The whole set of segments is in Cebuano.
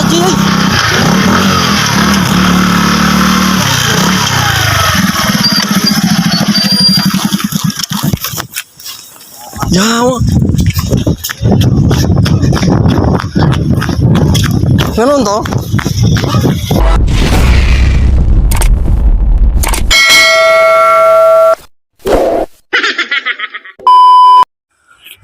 ka, Jay! Yawa. Ganun to?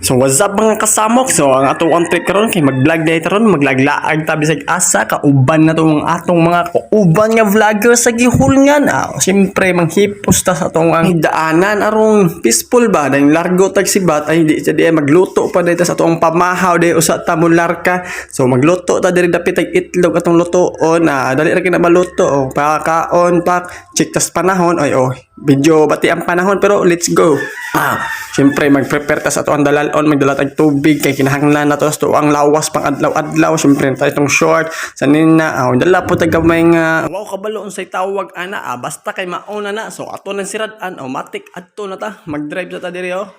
So what's up, mga kasamok? So ang atong ang trip karon kay mag-vlog day karon, maglaglaag ta bisag asa kauban na to ang atong mga kauban nga vlogger sa gihulngan. Ah, siyempre manghipos ta sa atong ang daanan arong peaceful ba dahil largo tag sibat ay di siya di ay magluto pa day ta sa atong pamahaw day usa ta mularka. So magluto ta diri dapit tag itlog atong lutoon, ah, dali ra kay na maluto oh, pakaon pak check tas panahon ay oh medyo bati ang panahon pero let's go. Ah, siyempre mag-prepare ta sa ato ang dalalon, magdala tag tubig kay kinahanglan na to sa ang lawas pang adlaw-adlaw. Siyempre tayo itong short sa nina, ah, dala po tag gamay nga wow kabalo unsay tawag ana, ah, basta kay mauna na. So ato nang sirad-an, automatic adto na ta, mag-drive sa ta diri oh.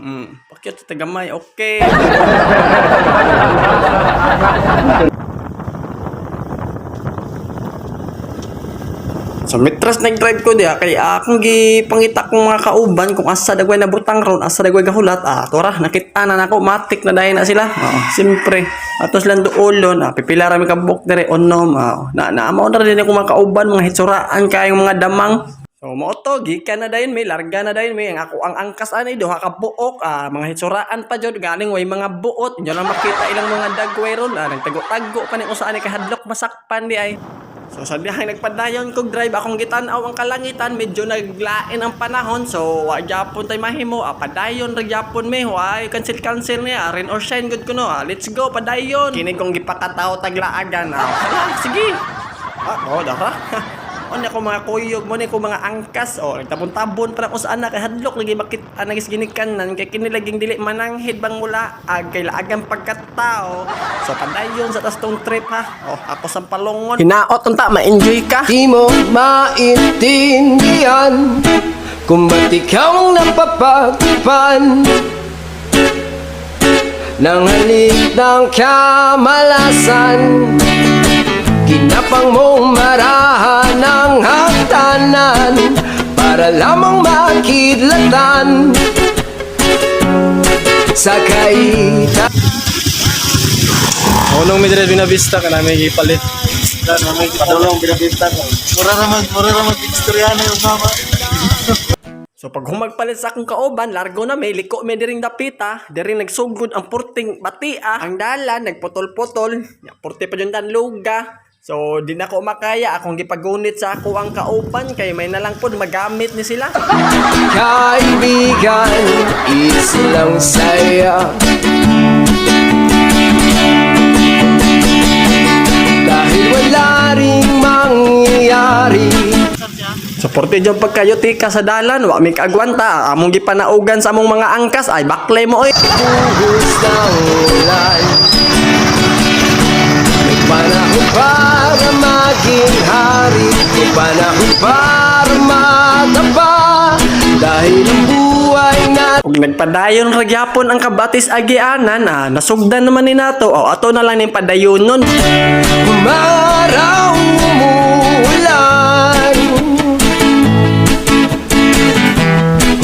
Pakyot sa tagamay, okay. So metras nag-drive ko diha kay akong gipangita kong mga kauban kung asa dagway nabutang ron, asa dagway gahulat. Ah, tora nakita na nako, matik na dayon na sila. Oo, siyempre. Ato silang duolon, ah, pipila ra mi ka buok dire onom. Ah, na na mao na rin akong mga kauban, mga hitsuraan kayong mga damang. So mo to gikan na dayon mi, larga na dayon mi. Ang ako ang angkas ani duha ka buok, ah, mga hitsuraan pa jud galing way mga buot. Inyo lang makita ilang mga dagway ron, ah, nagtago-tago pa ni usa ani kay hadlok masakpan di ay. So sa dihang nagpadayon kog drive akong gitan-aw ang kalangitan, medyo naglain ang panahon, so wa gyapon tay mahimo, ah, padayon ra gyapon mi, way cancel cancel niya, rain or shine good kuno, ah, let's go padayon. Kini kong gipakataw taglaagan, ah. Hala, sige. Ah, oh, dara. Ano ako mga kuyog mo ni ko mga angkas o nagtabon-tabon para ko sa anak kay hadlok lagi makita nagis ginikanan kay kini laging dili mananghid bang mula ag kay laagang pagkatao. So padayon sa tas tong trip ha. Oh, ako sa palongon hinaot unta ma-enjoy ka. Di mo maintindihan kung ba't ikaw ang napapagpan ng halik ng kamalasan. Kinapang mong marahan ang hagdanan para lamang makidlatan sa kaita. Unong mi dire Binavista ka namin gipalit. Padulong Binavista ko. Mura raman istoryano yung mama. So pag humagpalit sa akong kauban, largo na may liko may diring dapita, diri nagsugod ang purting batia, ang dalan nagputol-putol, ya, purti pa jud luga. So di na ko makaya akong gipagunit sa ako ang kauban kay may nalang pod magamit ni sila. Kaibigan, isilang saya. Dahil wala ring mangyayari. So purti jud pagkayo tika sa dalan, wa mi kaagwanta, among gipanaugan sa among mga angkas ay baklay mo oy. Buhos ng ulan. May panahon para maging hari, may panahon para mataba. Dahil ang buhay natin Ug nagpadayon ra gyapon ang kabatis agianan, ah, nasugdan naman ni nato. O ato na lang ning padayonon. Umaraw, umuulan.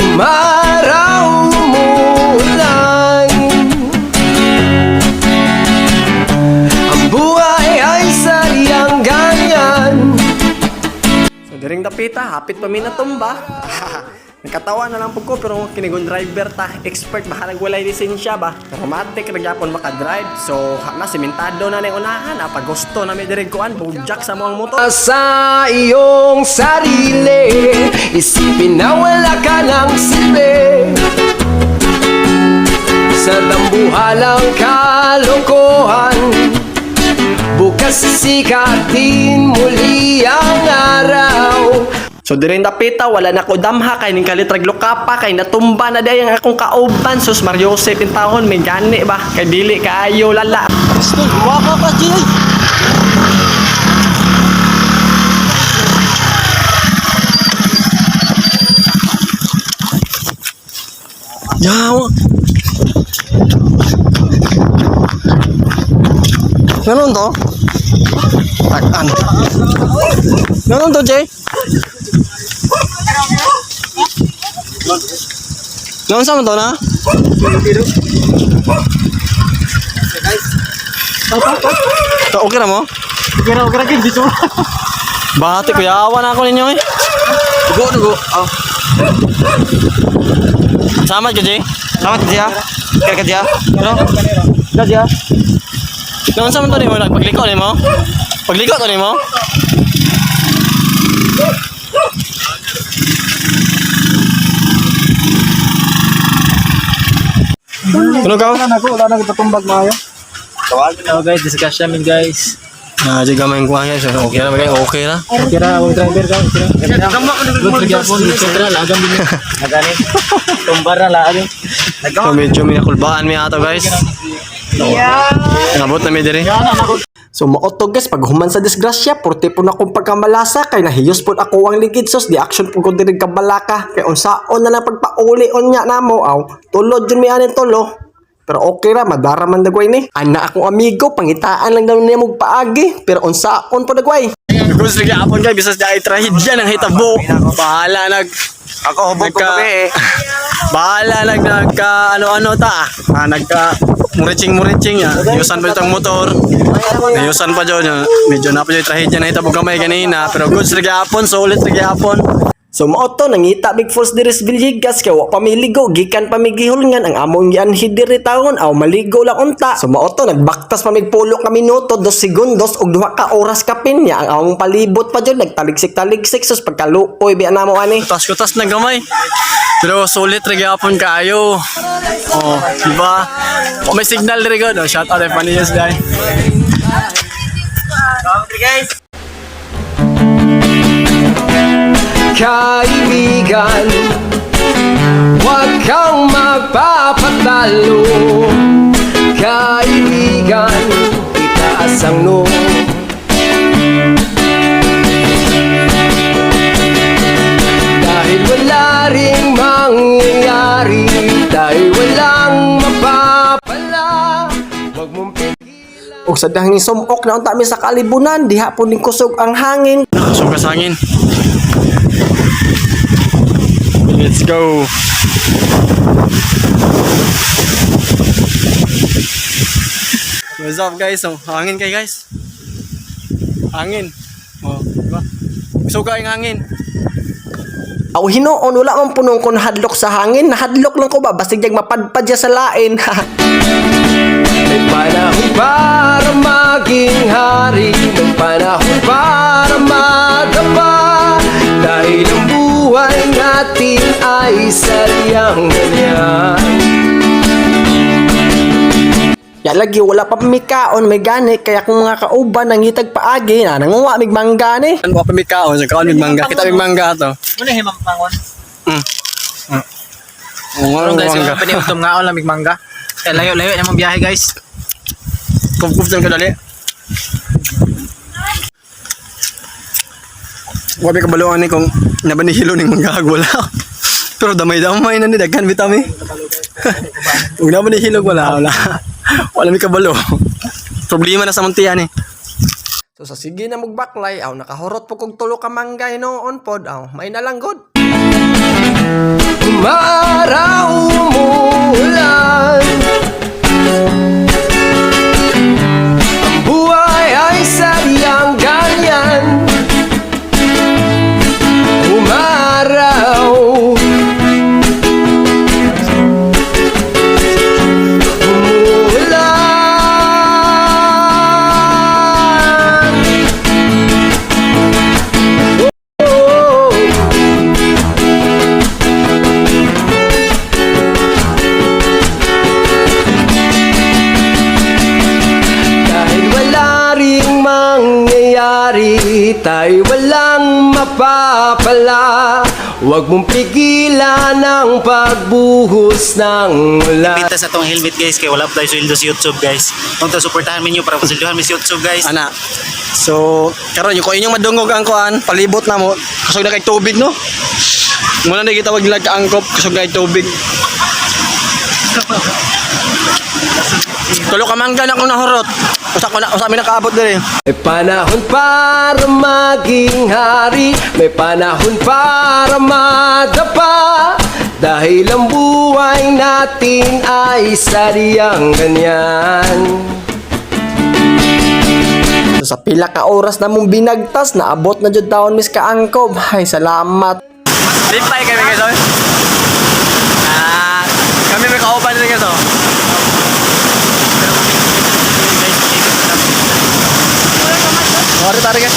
Umaraw, umuulan. Ang buhay ay sadyang ganyan. So diring dapita, hapit pa mi natumba. Nakatawa na lang po ko pero kinigon driver ta, expert bahalag walay lisensya ba. Pero matik ra gyapon maka-drive. So na simentado na ning unahan, ah, pag gusto na mi diri kuan, bujak sa moang motor. Sa iyong sarili, isipin na wala ka ng silbi. Sa dambuhalang kalokohan, bukas sisikatin muli ang araw. So diring dapita, wala na ko damha kay ning kalitrag lukapa kay natumba na day ang akong kauban. Sus Mariose pintahon may gani ba kay dili kaayo lala. Waka ka, Jay! Yawa. Ganun to? Takan. Ano to, Jay? Noon sa man to na? To, okay ra mo? Okay ra, okay ra gid dito. Bati, kuya, awa na ako ninyo eh. Dugo, dugo. Oh. Salamat ka, Jay. Salamat ka, Kaya ka, Jay. Ano? Ka, Jay. Noon sa man to nimo? Pagliko nimo? Pagliko to nimo? Ano ka? Wala na ko, wala na ko patumbag maayo. Oh guys, discuss namin, guys. Ah, di gamay ko guys. Okay na guys, okay na. Okay ra, ang driver ka, okay ra. Good gyapon, etc. Lagam din. Nagani. Tumbar na laag. So medyo may nakulbaan mi ato, guys. Yeah. Nabot na mi diri. So maotog, guys, pag human sa disgrasya, porte po na akong pagkamalasa kay nahiyos po ako ang ligid sos di action po ko diri kabalaka kay unsaon na lang pagpauli unya namo aw tulod jud mi anin tulo. Pero okay ra, madara man dagway ni. Ana akong amigo, pangitaan lang daw niya mog paagi, pero unsaon po dagway. Gusto lagi apon guys, bisas di ay trahedya nang hitabo. Bahala nag Ako, hubog ko Nagka- gabi eh. Bahala nag nagka ano-ano ta. Ah, nagka muriching muriching ya. Yusan pa itong motor. Nayusan pa dyan. Medyo na pa dyan trahedya na hitabo gamay kanina. Pero goods lagi apon, solid lagi apon. So mao to nangita Big Falls diri sa Villegas kay wa pa miligo gikan pa migihulngan ang among gianhi diri taon aw maligo lang unta. So mao to nagbaktas pa mig pulo ka minuto, 2 segundos ug 2 ka oras kapin niya ang among palibot pa jud nagtaligsik-taligsik sus pagkaluoy biya namo ani. Kutas-kutas na gamay. Pero sulit lagi apon kaayo. Oh, di ba? Oh, may signal diri god. Oh, shout out kay Paniyas guys. Kaibigan, huwag kang magpapatalo. Kaibigan, itaas ang noo. Dahil wala ring mangyayari, dahil walang mapapala. Huwag mong pigilan. Og sa dahing sumok na unta mi sa kalibunan, diha po ning kusog ang hangin. Sukas hangin. Let's go. What's up, guys? So, hangin kay guys. Hangin. Oh, di ba? Suga ang hangin. Aw hinuon wala man punong kon hadlok sa hangin, nahadlok lang ko ba basig jag mapadpad siya sa lain. May panahon para maging hari, may panahon para madapa. Dahil ang buhay natin ay sadyang ganyan. Ya lagi wala pa mikaon may gani kaya kung mga kauban nangitag paagi na nanguwa mig mangga ni. Ano pa mi kaon? Sa kaon mig mangga. Kita mig mangga to. Muna himang pangon. Oo, Karon guys, mangga. yung paniudtom nga ako lamig mangga. Kaya layo-layo namang biyahe, guys. Kup-kup lang kadali. Wabi kabaluan ni kung nabanihilo ning manggahag wala. Pero damay-damay na ni daghan bitami. Kung nabanihilog wala wala. Wala mi kabalo. Problema na sa muntian eh. So sa sige na mugbaklay aw nakahurot po kog tulo ka mangga noon pod aw may nalanggod. Umaraw umuulan. Ang buhay ay sadyang ganyan. Umaraw, umuulan. Oh. Dahil wala ring mangyayari, tayo walang mapapala. Huwag mong pigilan ang pagbuhos ng ulan. Kita sa tong helmet, guys, kay wala pa tayo sweldo sa YouTube, guys. Kung ta suportahan ninyo para pasilduhan mi sa YouTube, guys. Ana. So, karon yung ko inyong madungog ang kuan, palibot na mo. Kusog na kay tubig no. Muna na gitawag nila kaangkop, kusog na kay tubig. Tulo ka mangga na akong nahurot. Usa ko na, usa mi nakaabot diri. May panahon para maging hari, may panahon para madapa. Dahil ang buhay natin ay sadyang ganyan. So, sa pila ka oras na mong binagtas, naabot na jud taon mis kaangkob. Ay, salamat. Lipay kami, guys, oy. Ah, kami may kauban din, guys, oh. Sorry, tari, guys.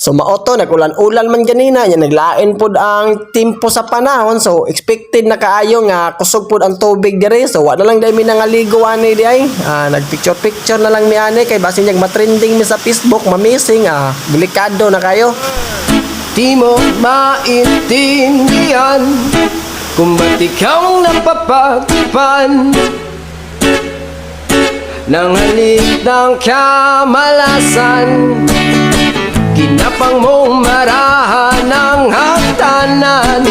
So maoto nagulan-ulan man ganina nya, naglain pod ang timpo sa panahon, so expected na kaayo nga kusog pod ang tubig diri, so wa na lang dai mi nangaligo ani di ay. Nagpicture picture na lang mi ani kay basin yang matrending mi sa Facebook, mamising, delikado na kayo. Di mo maintindihan kung ba't ikaw ang napapagpan ng halik ng kamalasan. Kinapang mong marahan ang hagdanan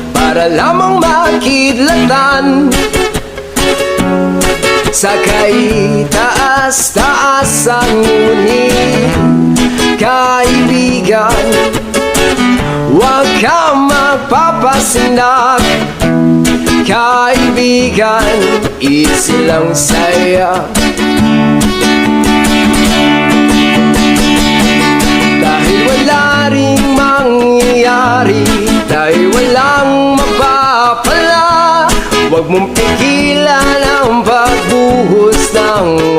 para lamang makidlatan sa kaitaas-taasan. Ngunit, kaibigan, huwag kang magpapasindak. Kaibigan, easy lang saya. Dahil wala ring mangyayari, dahil walang mapapala, huwag mong pigilan ang pagbuhos ng